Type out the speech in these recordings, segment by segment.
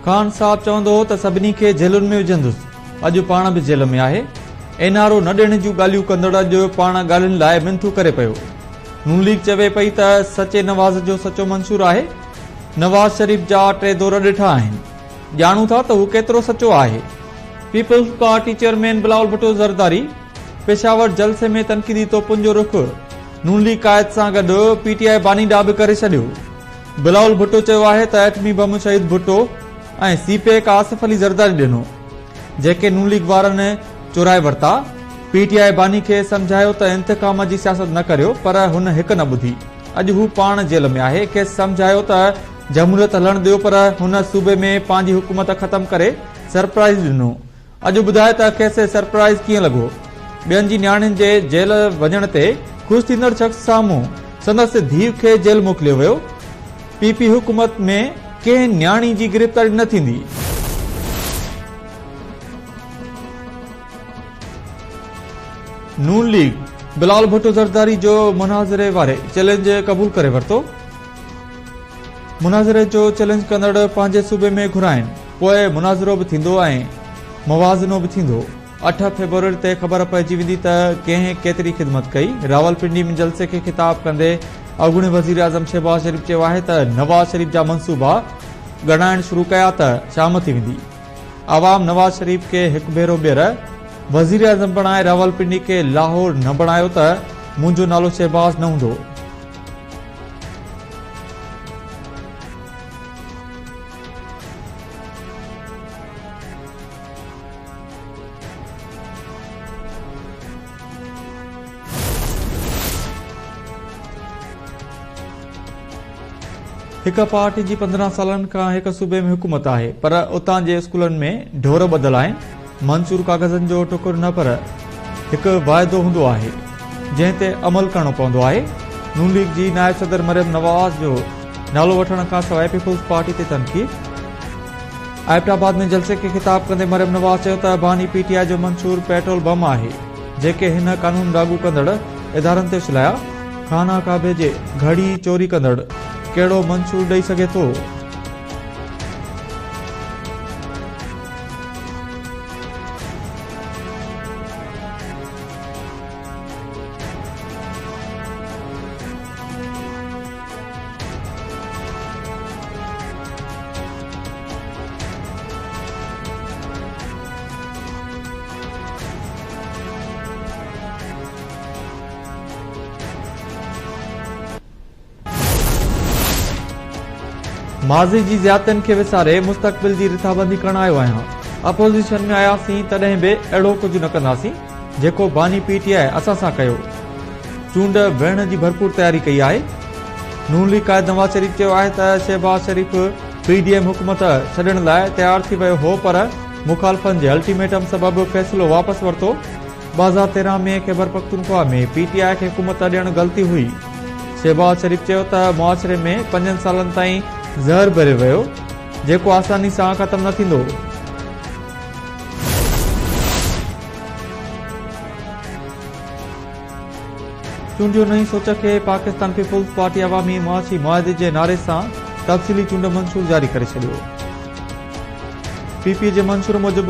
خان صاحب چوندو هو ته سڀني کي جيلن ۾ وجهندس، اڄ پاڻ به جيل ۾ آهي. اين آر او نه ڏيڻ جون ڳالهيون ڪندڙ اڄ پاڻ ڳالهين لاء منٿون ڪري پيو. نون ليگ چوي پئي ته سچي نواز جو سچو منشور آهي. نواز شريف جا ٽي دور ڏٺا آهن. ڄاڻون ٿا ته هو ڪيترو سچو آهي. Peoples Party chairman Bilawal Bhutto Zardari Peshawar جلسي ۾ تنقيدي توپن جو رخ نون ليگ قائد سان گڏ پي ٽي آء باني ڏانهن به ڪري ڇڏيو. بلاول ڀٽو چيو آهي ته ايٽمي بم شهيد ڀٽو ۽ سي پيڪ آصف علي زرداري ڏنو، جيڪي نون ليگ وارن چورائي ورتا. پي ٽي آء باني کي سمجهايو ته انتقام جي سياست نه ڪريو پر هن هڪ نه ٻڌي. اڄ هو پاڻ جيل ۾ آهي، کيس سمجهايو ته جمهوريت هلڻ ڏيو پر هن صوبي ۾ پنهنجي حڪومت ختم ڪري سرپرائز ڏنو. اڄ ٻڌاء ته کيس سرپرائز ڪيئن لڳو؟ ٻين جي نياڻين جي جيل وڃڻ تي خوش ٿيندڙ شخص سامهون سندس ڌيء کي جيل موڪليو ويو. پي پي حڪومت ۾ ڪنهن نياڻي جي گرفتاري نه ٿيندي. نون ليگ بلاول ڀٽو زرداري جو مناظري واري چئلينج قبول ڪري ورتو. مناظري جو چئلينج ڪندڙ پنهنجي صوبي ۾ گهرائين، پوء مناظرو به ٿيندو ۽ موازنو به ٿيندو. 8 فيبروري تي خبر پئجي ويندي ته ڪنهن ڪيتري خدمت ڪئي. راولپنڊي ۾ جلسي کي خطاب ڪندي اڳوڻي وزيراعظم شهباز شريف چيو آهي ته نواز شريف جا منصوبا ڳڻائڻ شروع ڪيا ته شام ٿي ويندي. عوام نواز شريف کي هڪ ڀيرو ٻيهر وزيراعظم بڻائي راولپنڊي کي لاهور نه بڻايو ته منهنجو نالو شهباز نه هوندو. هڪ پارٽي جي 15 سالن کان هڪ صوبي ۾ حڪومت آهي پر اتان جي اسڪولن ۾ ڍور ٻڌل آهن. منصور ڪاغذن جو ٽڪر نه پر هڪ واعدو هوندو آهي جنهن تي عمل ڪرڻو پوندو آهي. نون ليگ جي نائب صدر مريم نواز جو نالو وٺڻ کانسواء پيپلز پارٽي تي تنقيد. ايبٽ آباد ۾ جلسي کي خطاب ڪندي مريم نواز چيو ته باني پي ٽي آء جو منشور پيٽرول بم آهي جيڪي هن قانون لاڳو ڪندڙ ادارن تي اڇلايا، خانه ڪعبي جي گهڙي چوري ڪندڙ ڪهڙو منشور ڏئي سگهي ٿو؟ ماضي جي زيادتين کي وساري مستقبل جي رٿابندي ڪرڻ آيو آهيان، اپوزيشن ۾ آياسين تڏهن به اهڙو ڪجهه نه ڪنداسين جيڪو باني پي ٽي آء اسان سان ڪيو، چونڊ وڙهڻ جي ڀرپور تياري ڪئي آهي. نون ليگ قائد نواز شريف چيو آهي ته Shehbaz Sharif P D M حڪومت ڇڏڻ لاء تيار ٿي ويو هو پر مخالفن جي الٽيميٽم سبب فيصلو واپس ورتو، 2013 ۾ خيبرپختونخوا ۾ پي ٽي آء کي حڪومت ڏيڻ غلطي هئي. شهباز شريف چيو ته معاشري ۾ پنجن سالن تائين زهر ڀريو ويو، جيڪو آساني سان ختم نه ٿيندو. چونڊيو نئين سوچ کي پاڪستان پيپلز پارٽي عوامي معاشي معاهدي جي نعري سان تفصيلي چونڊ منشور جاري ڪري ڇڏيو. پي پي جي منشور موجب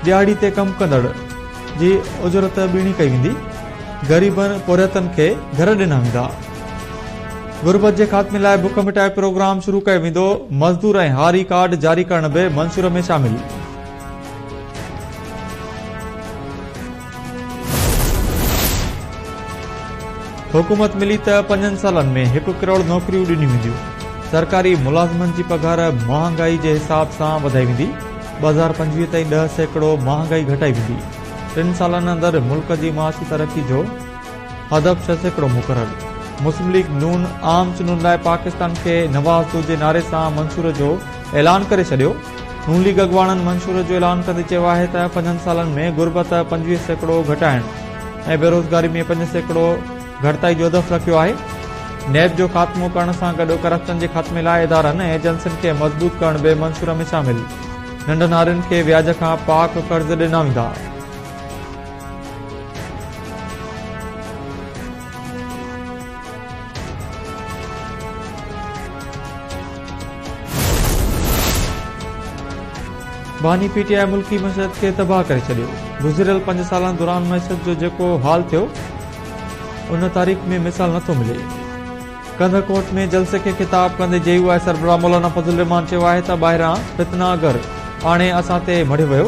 ڏهاڙي تي ڪم ڪندڙ جي اجرت ٻيڻي ڪئي ويندي، غريبن پورهيتن کي گهر ڏنا ويندا، غربت جي خاتمي لاء بک مٽائي پروگرام شروع ڪيو ويندو، مزدور ۽ هاري ڪارڊ جاري ڪرڻ به منشور ۾ شامل. حڪومت ملي ته پنجن سالن ۾ هڪ ڪروڙ نوڪريون ڏنيون وينديون، سرڪاري ملازمن جي پگهار مهانگائي جي حساب سان وڌائي ويندي، 2025 تائين 10% مهانگائي گهٽائي ويندي، ٽن سالن اندر ملڪ جي معاشي ترقي جو هدف 6% مقرر، مسلم ليگ نون عام چونڊن لاء پاڪستان کي نواز دو جي نعري سان منشور جو اعلان ڪري ڇڏيو. نون ليگ اڳواڻن منشور جو اعلان ڪندي چيو آهي ته پنجن سالن ۾ غربت 25% گهٽائڻ ۽ بيروزگاري ۾ 5% گهٽتائي جو هدف رکيو آهي. نيب جو خاتمو ڪرڻ سان گڏ ڪرپشن جي خاتمي لاء ادارن ۽ ايجنسين کي مضبوط ڪرڻ به منشور ۾ شامل. ننڍن هارين کي وياج کان پاڪ قرض ڏنا ويندا. باني پي ٽي آء ملڪي معيشت کي تباهه ڪري ڇڏيو، گذريل پنج سالن دوران معيشت جو جيڪو حال ٿيو ان تاريخ ۾ مثال نٿو ملي. ڪنڌڪوٽ ۾ جلسي کي خطاب ڪندي جي يو آء سربراهه مولانا فضل الرحمان چيو آهي ته ٻاهران فتنه گر آڻي اسان تي مڙهيو ويو،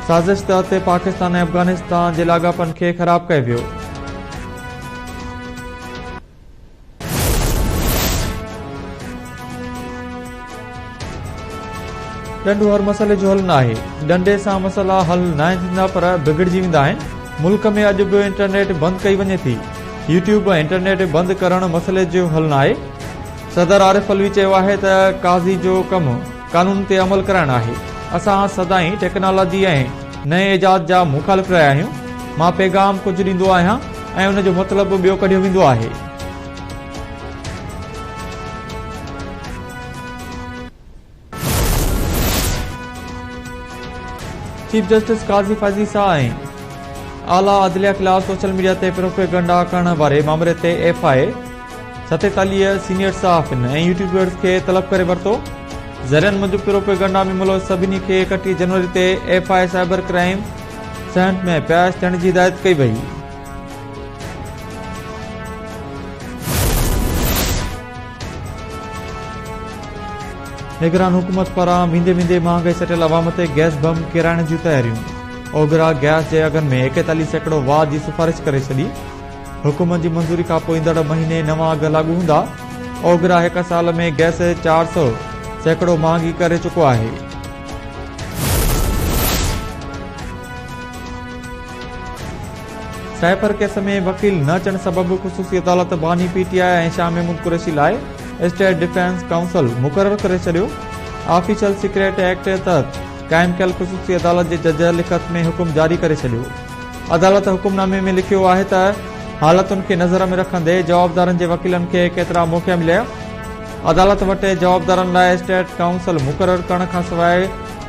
سازش تحت پاڪستان ۽ افغانستان جي لاڳاپن کي خراب ڪيو ويو. ڏنڊو هر مسئلي جو حل ناهي، ڏنڊي سان مسئلا حل ناهن ٿيندا پر بگڙجي ويندا آهن، ملڪ ۾ اڄ به انٽرنيٽ بند ڪئي وڃي ٿي، يوٽيوب ۽ انٽرنيٽ بند ڪرڻ مسئلي جو حل ناهي، صدر عارف علوي چيو آهي ته قاضي جو ڪم قانون تي عمل ڪرائڻ آهي، اسان سدائين ٽيڪنالاجي ۽ نئين ايجاد جا مخالف رهيا آهيون، مان پيغام ڪجهه ڏيندو آهيان ۽ ان جو مطلب ٻيو ڪڍيو ويندو آهي. چيف جسٽس قاضي فائز عيسيٰ ۽ اعليٰ عدليه خلاف سوشل ميڊيا تي پروپيگنڊا ڪرڻ واري مامري تي ايف I اي 47 سينيئر صحافين ۽ يوٽيوبرز کي طلب ڪري ورتو. ذريعن موجب پروپيگنڊا ۾ ملوث سڀني کي 31 جنوري تي F I A cyber crime cell ۾ پيش ٿيڻ جي هدايت ڪئي وئي. نگران حڪومت پاران ويندي ويندي مهانگائي سٽيل عوام تي گئس بم ڪيرائڻ جون تياريون، اوگرا گئس جي اگهن ۾ 41% واڌ جي سفارش ڪري ڇڏي، حڪومت جي منظوري کانپوء ايندڙ مهيني نوان اگهه لاڳو هوندا، اوگرا هڪ سال ۾ گئس 400% مهانگي ڪري چڪو آهي. سائفر ڪيس ۾ وڪيل نه اچڻ سبب خصوصي عدالت باني پي ٽي آء ۽ شاهه محمود قريشي لاء اسٽيٽ ڊفينس ڪائونسل مقرر ڪري ڇڏيو. آفيشل سيڪريٽ ايڪٽ تحت قائم ڪيل خصوصي عدالت جي جج لکت ۾ حڪم جاري ڪري ڇڏيو. عدالت حڪم نامي ۾ لکيو آهي ته حالتن کي نظر ۾ رکندي جوابدارن جي وڪيلن کي ڪيترا موقعا مليا. عدالت وٽ جوابدارن لاء اسٽيٽ ڪائونسل مقرر ڪرڻ کانسواء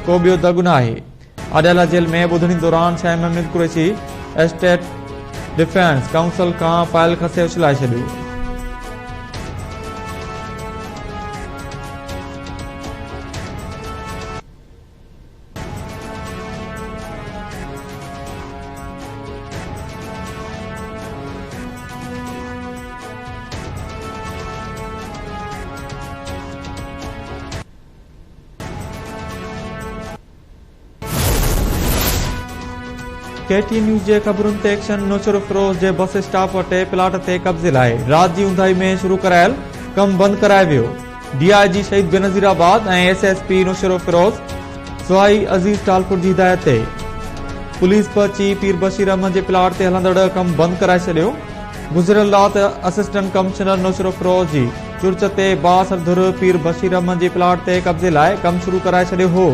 ڪو ٻيو دڳ ناهي. اڊيالا جيل ۾ ٻڌڻي دوران Shah Mahmood Qureshi state defence counsel کان فائل کسي اڇلائي ڇڏيو. ڪي ٽي نيوز جي خبرن تي ايڪشن، نوشهروفيروز جي بس اسٽاپ وٽ پلاٽ تي قبضي لاء رات جي اونداهي ۾ شروع ڪرايل ڪم بند ڪرايو ويو، D I G Shaheed Benazirabad ۽ S S P Naushahro Feroze Sohai Aziz Talpur جي هدايت تي پوليس پهچي پير بشير احمد جي پلاٽ تي هلندڙ ڪم بند ڪرائي ڇڏيو، گذريل رات اسسٽنٽ ڪمشنر نوشهروفيروز جي چرچ تي بااثر ڌر پير بشير احمد جي پلاٽ تي قبضي لاء ڪم شروع ڪرائي ڇڏيو هو.